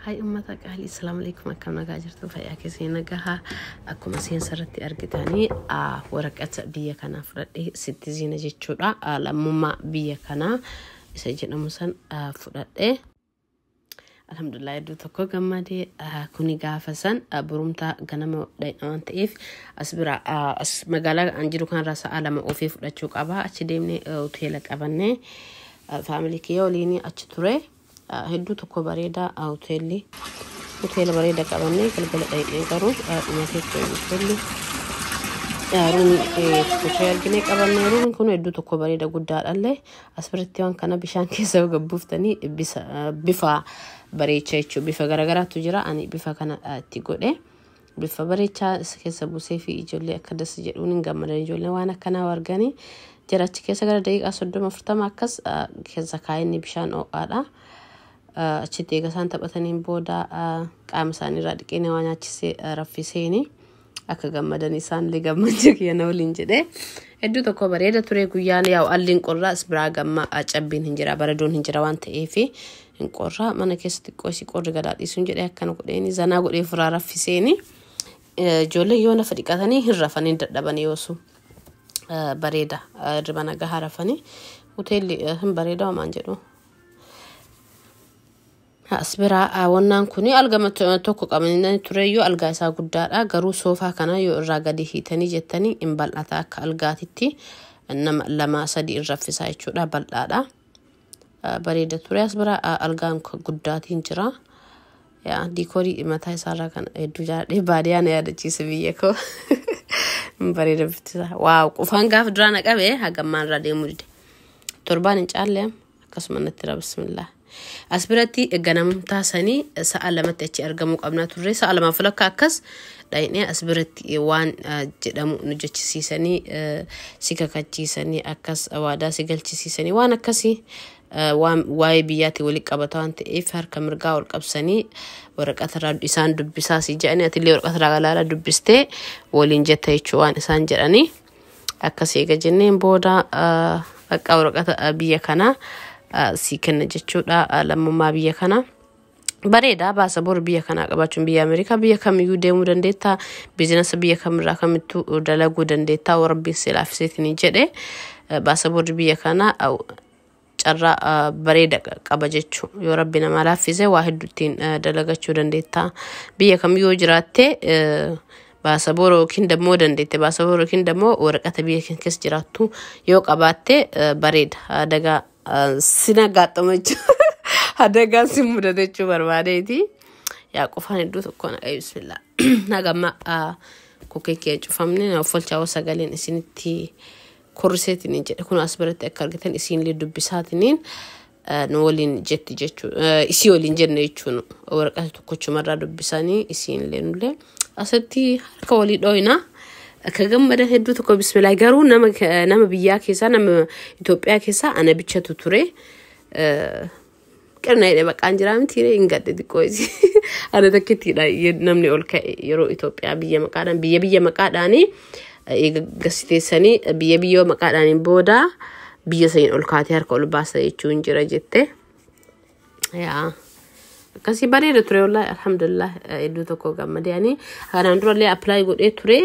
Hai uummata qaalii, assalamu alaikum, akkam nagaa jirtu? Fayyaa keessanii nagahaa? Akkuma seensa irratti argitanii waraqata biyya kanaa fudhadhee, citizen jechuudha, lammummaa biyya kanaa isa jedhamu san fudhadhee, alhamdulillah, hedduu tokko gammadee. Kuni gaafa san borumtaa ganama waan ta'eef as bira as magaalaa an jiru kanarraa sa'a 2 ofii fudhachuu qaba. Achi deemnee hoteela qabannee family kiyya waliin achi ture. Hedduu tokko bareeda hoteelli, hoteela bareeda qabannee galgala dhaqnee, garuu dhumatee ture hoteelli. Roomii tokkochee arginee qabannee. Roomiin kun hedduu tokko bareeda, guddaadhallee. As biratti waan kana bishaan keessa gabbuuftanii bifa bareecha jechuudha. Bifa garagaraatu jira, ani bifa kana itti godhe, bifa bareechaa keessa buusee fi ijoollee akka das jedhuun hin gammadan. Ijoolleen waan akkanaa arganii jira. Achi keessa gara daqiiqaa 30 40 akkas keessa kaayinni bishaan ho'aadha. Achitti eega isaan taphataniin booda qaama isaanii irraa dhiqee, waa nyaachisee, raffiseeni, akka gammadan isaanillee gammachuu kiyya na waliin jedhee. Hedduu tokko bareeda ture guyyaan. Yaa'u alliin qorraa, as biraa gamma cabbiin hin jira, baradoon hin jira waan ta'eef hin qorraa. Mana keessa xiqqoo isii qorri gadaa dhiisuun jedhee akkana godheeni zanaa godhee furaa raffiseeni. Ijoollee yoo nafa dhiqatanii hin rafanii, dadhabanii yoosu bareeda, hirriba nagaa rafanii. Hoteelli hin bareeda waan jedhu. As biraa wannaan kun algama tokko qabanii tureyyuu, algaa isaa guddaadha, garuu soofaa kana yoo irraa gadi hiitanii jettanii hin bal'ata, akka algaatitti nama lama sadi irra raffisaa jechuudha, bal'aadha. Bareeda ture. As bira algaan guddaatiin jira. Diikoorii mataa isaarraa kan hedduu jaalladhe, baadiyyaa na yaadachiise, biyya koo. Bareeda bifti isaa. Wow, qufaan gaafa duraa na qabe hagammaan irraa deemuu dide. Torbaan hin caalle akkasuma natti jira, bismillah. As biratti ganamtaa sanii sa'a 2tti achi argamuu qabnaa turre. Sa'a 2f lakka akkas dhaqnee as biratti waan jedhamu nu jechisiisanii, si kakachiisanii, akkas waadaa si galchisiisanii, waan akkasii waan waa'ee biyyaatti walitti qabata waan ta'eef harka mirgaa ol qabsanii waraqata isaan dubbisaa si jedhanii, atillee waraqata irraa ilaalaa dubbistee waliin jetta jechuu waan isaan jedhanii. Akkas eega jenneen booda akka waraqata biyya kanaa si kenna jechuudha, lammummaa biyya kanaa. Bareeda baasaboor biyya kanaa qabaachuun, biyya Ameerikaa biyya kamiyyuu deemuu dandeettaa, business biyya kamirraa kamittuu dalaguu dandeettaa, warabbiin si laaffiseetiin jedhe. Baasaboorri biyya kanaa carraa bareeda qaba jechuu. Yoo rabbi nama laaffise waa hedduu ittiin dalagachuu dandeettaa. Biyya kamiyyuu jiraatte baasaboora yookiin dammoo dandeette, baasaboora yookiin dammoo waraqata biyya keessa jiraattu yoo qabaatte bareeda. Adagaa sin agaaxama jechuudha. Adagaan sin mudate jechuu barbaadeeti. Yaa, qofaan hedduu tokko na bismillah. Nagamma kokkee kee cufamne na uffolchaa, sagaleen isinitti korriseetiin jedhe. Kun as biratti akka argitan isiinillee dubbisaatiniin nu waliin jetti jechuudha. Isii waliin jenne jechuun waraqata tokkochumarraa dubbisanii isiinillee nullee asitti harka walii dhooyina. Akka gammadan hedduu tokko, bismillah. Garuu nama biyyaa keessaa, nama Itoophiyaa keessaa ana bichatu ture. Qirna jedhee baqaan jiraa miti hin gadde xiqqoo isii. Ana takkittiidha namni ol ka'e yeroo Itoophiyaa biyya maqaadhaan biyya maqaadhaanii eega gasiteessanii biyya biyya maqaadhaaniin booda biyya saniin ol kaatee harka ol baasa jechuun jira jette. Yaa, akkasii bareeda ture wallaahi, alhamdulillah, hedduu tokko gammadee. Ani kanaan durallee apply godhee ture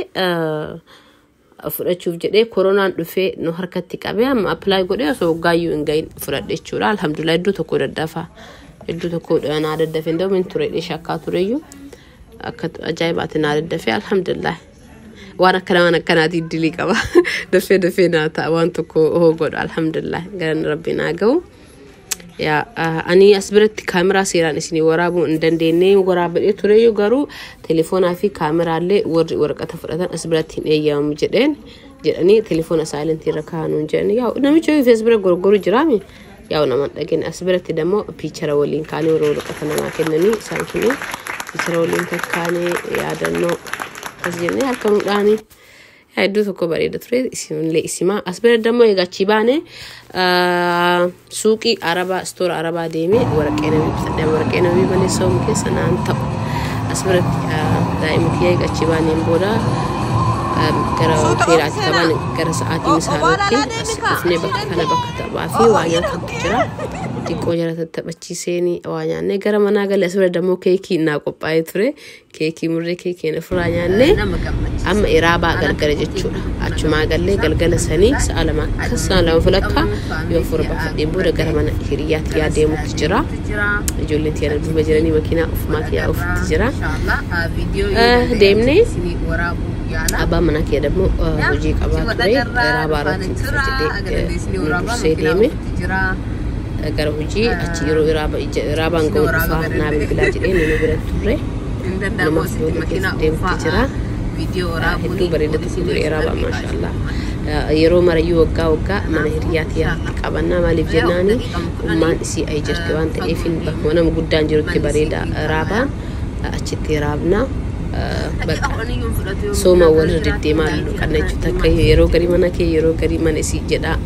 fudhachuuf jedhee, koronaan dhufee nu harkatti qabee. Amma apply godhee osoo waggaayyuu hin gahin fudhadhe jechuudha. Alhamdulillah, hedduu tokko daddafa, hedduu tokko naa daddafee. Hin hin ture shakkaa tureyyuu, akka ajaa'ibaatti naa daddafee, alhamdulillah. Waan akkana waan akkanaatiin dilii qaba, dafee dafee naa ta'a waan tokko hoo godhu. Alhamdulillah, galanni rabbi naa ga'u. Yaa, ani as biratti kaameraa seeraan isinii waraabuu hin dandeenye. Waraabadhee tureyyuu, garuu telefoonaa fi kaameraallee warri waraqata fudhatan as biratti hin eeyyamamu jedheen jedhanii, telefoona silentii irra kaa'anuun jedhanii. Yaa, namicha as bira gorgoru jiraami, yaa, nama dhageen. As biratti dammoo picture waliin kaanii warra waraqata namaa kennanii, isaan kun picture waliin kakkaanee yaadannoo as jennee harka nuudhaanii. Hedduu tokko bareeda ture. Isinillee isimaa as bira dammoo egaa achii baane suuqii arabaa, store arabaa deemee waraqee namii bitadhe. Waraqee namii malee soom keessa naan ta'u. As biratti daa'ima kiyya egaa achii baaneen booda gara hoteelaatti taphaan gara sa'aatii misaaratti as dhufnee bakka kana bakka taphaa fi waa nyaatantu jira. Xiqqoo jala tattaphachiiseen waa nyaannee gara manaa galee asirra dammoo keekii naa qophaa'ee ture. Keekii murree keekiin ofirraa nyaannee amma iraabaa galgala jechuudha. Achumaa gallee galgala sanii sa'a 2 akkas sa'a 2 fulakka yoo afur baafadheen booda gara mana hiriyyaatti yaa deemutti jira. Ijoolleen tiyana duuba jiranii makiinaa ofumaa kiyyaa ofutti jira. Deemnee abbaan manaa kiyya dammoo hojii qabaa ture. Iraabaa irratti dhufa jedhee nu dursee deeme. Gara hojii achi yeroo iraabaan ga'u dhufaa naa bilbilaa jedhee nu bira turre. Namaaf booda keessa deemutti jira. Hedduu bareeda tokko ture iraabaa maashaallah. Yeroo marayyuu waggaa waggaa mana hiriyyaatti yaatti qabannaa maaliif jennaani ummaan isii ayi jirti waan ta'eef bakkuma nama guddaan jirutti bareeda iraabaan achitti iraabna. Bakka sooma walirra deddeemaa lulluqanna jechuudha. Akka yeroo garii mana kee yeroo garii mana isii jedhaa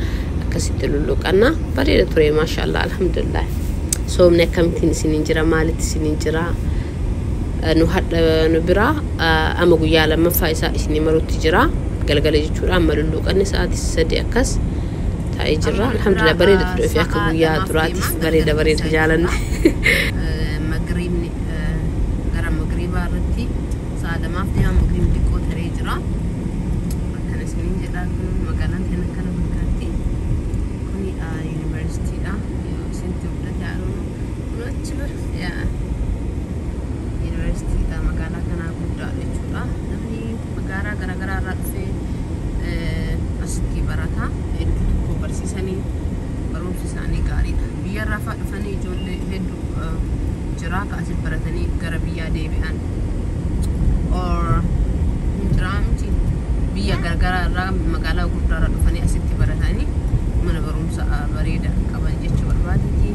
akkasitti lulluqanna bareeda ture maashaallah alhamdulillah. Soomni akkamittiin isiniin jira maalitti isiniin jira? Nu hadha nu biraa amma guyyaa lammaffaa isaa isinii marutti jira galgala jechuudha amma lulluqanni sa'aatii 3 akkas taa'ee jira alhamdulillah bareeda ture fi akka guyyaa duraatiif bareeda bareeda jaalanne. Magriibni gara magriibaa irratti sa'a 2 deema magriibni xiqqoo taree jira. Akkana isiniin jedhaa kun magaalaan tana akkana fakkaatti. Kuni yuunivarsiitiidha. Yoo isinitti mul'ate haadha kun achi bira yuunivarsiitiidha magaalaa kanaa guddaa jechuudha. Namni magaalaa garaagaraa irraa dhufee asitti barata. Hedduu tokko barsiisanii barumsi isaanii gaariidha. Biyya irraa fa'aa dhufanii ijoollee hedduu jira ka asitti baratanii gara biyyaa deebi'an. Or jira miti biyya garaagaraa irraa magaalaa guddaa irraa dhufanii asitti baratanii mana barumsa bareeda qaban jechuu barbaadeeti.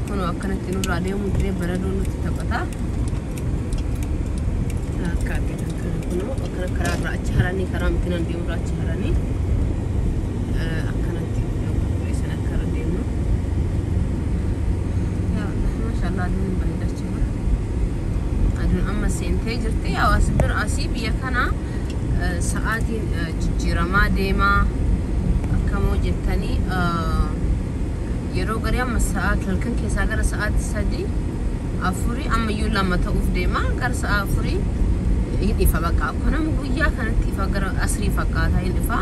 Kunoo akkanatti nurraa deemu jiree baradoo nutti taphata. Akka argitan kana kunoo akkana karaa irraa achi haranii karaa makiinaan deemu irraa achi haranii akkanatti qulqulleessan akka irra deemnu. Maashaallah aduun hin bareeda achi bira. Aduun amma seentee jirti. As bira asii biyya kana sa'aatiin jijjiiramaa deemaa akkamoo jettanii yeroo garii amma sa'aa halkan keessaa gara sa'aatii 3 4 ammayyuu 2 ta'uuf deema gara sa'a 4 hin ifa bakka akka nama guyyaa kanatti ifa gara asrii fakkaata hin ifa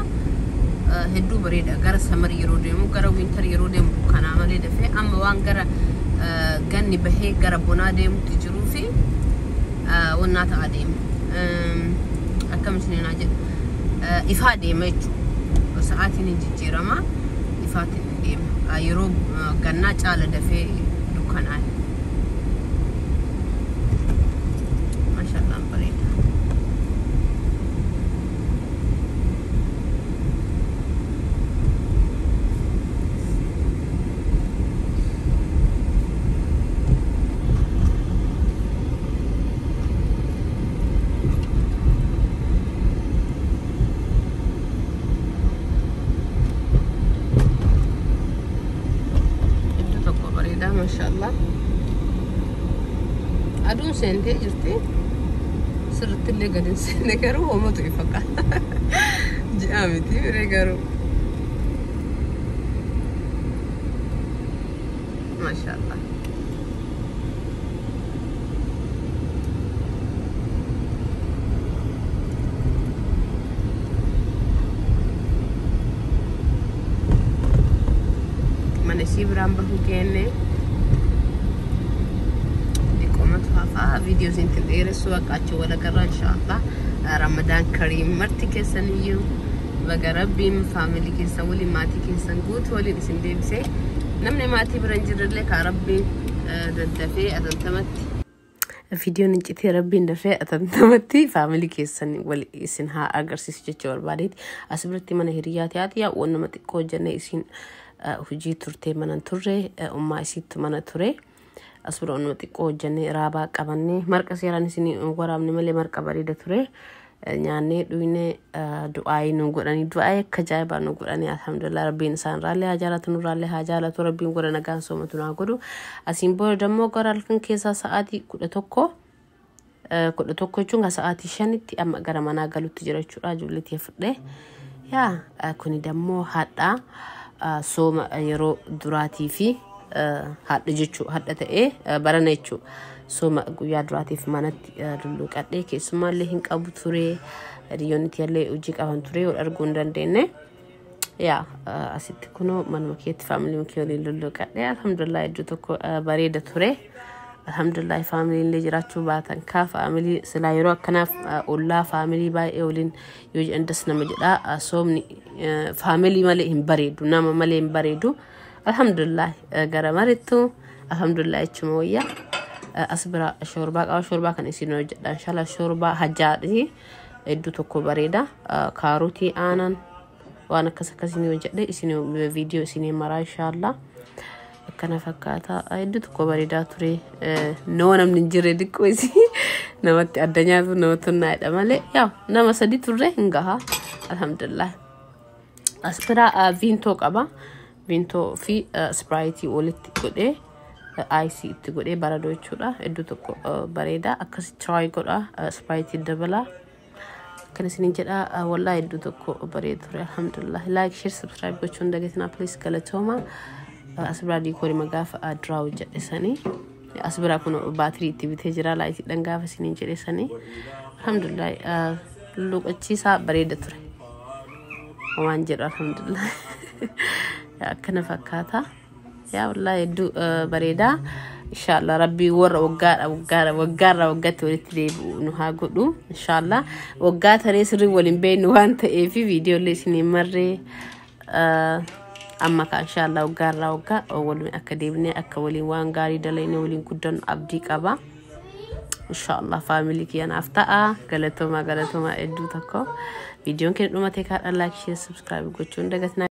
hedduu bareeda gara samar yeroo deemu gara winter yeroo deemu kanaa malee dafee amma waan gara ganni bahee gara bonaa deemutti jiruu fi wannaa ta'a deema akkam isiniin haa jedhu ifaa deema jechuudha sa'aatiin hin jijjiirama ifaatiin hin deema yeroo gannaa caala dafee dukkanaa'e. Maashaallah bareeda. Iddoo tokko bareeda maashaallah. Aduun seentee jirti. Sirriitti illee gadi hin seenne garuu homatu ifa qaba. Ji'a miti biree garuu. Maashaallah. Mana ishii biraan bahuu geenne. Dhiqoomatu hafaa viidiyoo isin dheeressu waaqaachuu wal agarra inshaallah. Ramadaan kariim marti keessan iyyuu baga rabbiin faamilii keessan waliin maatii keessan guutuu waliin isin deebisee namni maatii bira hin jirrellee kaa rabbiin daddafee atantamatti. Viidiyoon incitii rabbiin dafee atantamatti faamilii keessan wal isin haa agarsiisu jechuu barbaadeeti. As biratti mana hiriyyaati haati yaa waan nama xiqqoo hojjennee isin hojii turtee mana turre ummaa isiittu mana ture. As bira nama xiqqoo hojjennee raabaa qabannee marqa seeraan isin waraabne malee marqa bareeda ture. Nyaannee dhuynee du'aayii nu godhanii du'aayii akka ajaa'ibaa nu godhanii alhamdulillah rabbiin isaan raallee haa jaalatu nu raallee haa jaalatu rabbiin godha nagaan soomatu naa godhu. Asiin booda dammoo gara halkan keessaa sa'aatii 11 11 jechuun kan sa'aatii 5tti amma gara manaa galutti jira jechuudha. Ijoollee fudhee. Yaa kuni dammoo hadhaa sooma yeroo duraatii fi hadha jechuu hadha ta'ee barana jechuu sooma guyyaa duraatiif manatti lulluqadhee keessumaallee hin qabu ture, hiriyoonni illee hojii qaban ture, wal arguu hin dandeenye. Yaa asitti kunoo manuma keetti faamilii kee waliin lulluqadhee, alhamdulillah, iddoo tokko bareeda ture. Alhamdulillah, faamiliin illee jiraachuu baatan kaa faamilii silaa yeroo akkanaaf ollaa faamilii baay'ee waliin yoo jedhan das nama jedha. Soomni faamilii malee hin bareedu, nama malee hin bareedu. Alhamdulillah, gara marittu alhamdulillah jechuma wayyaa. As bira shoorbaa qaba, shoorbaa kan isin hojjedha inshallah. Shoorbaa hajjaadhi, iddoo tokko bareeda. Kaarotii, aanan, waan akkas akkasii hojjedhe, isin viidiyoo isin maraa inshallah. Akkana fakkaata, hedduu tokko bareedaa ture. Nama namni hin jirre xiqqoo isii namatti adda nyaatu namatti hunnaa'edha malee, yaa nama sadi turre hin gaha, alhamdulillah. As bira Vimto qaba, Vimto fi Sprite walitti godhee, ice itti godhee, baradoo jechuudha. Hedduu tokko bareeda, akkasi try godha, Sprite dabalaa. Kan isinin jedha, wallaahi hedduu tokko bareeda ture, alhamdulillah. Like, share, subscribe gochuun dagatinaa please, galatooma. As biraa diikoorii gaafa duraa hojjedhe sanii, as biraa kun baatirii itti bitee jira, laayitiidhaan gaafa isinin jedhe sanii. Alhamdulillah, lulluqachiisaa bareeda ture waan jedhu, alhamdulillah, akkana fakkaata. Yaa wallaahi hedduu bareedaa. Inshallah, rabbii warra waggaadha waggaadha waggaarraa waggaatti walitti deebi'u nu haa godhu inshallah. Waggaa taree sirrii waliin beeknu waan ta'eef viidiyoolee isin marree amma ka inshallah waggaarraa waggaa waliin akka deebinee akka waliin waan gaarii dalagne waliin guddannu abdii qaba. Inshallah, faamilii kiyyanaaf ta'a. Galatoomaa, galatoomaa hedduu tokko. Viidiyoon keenya dhumatee kaadha. Like, share, subscribe gochuun dagatinaa.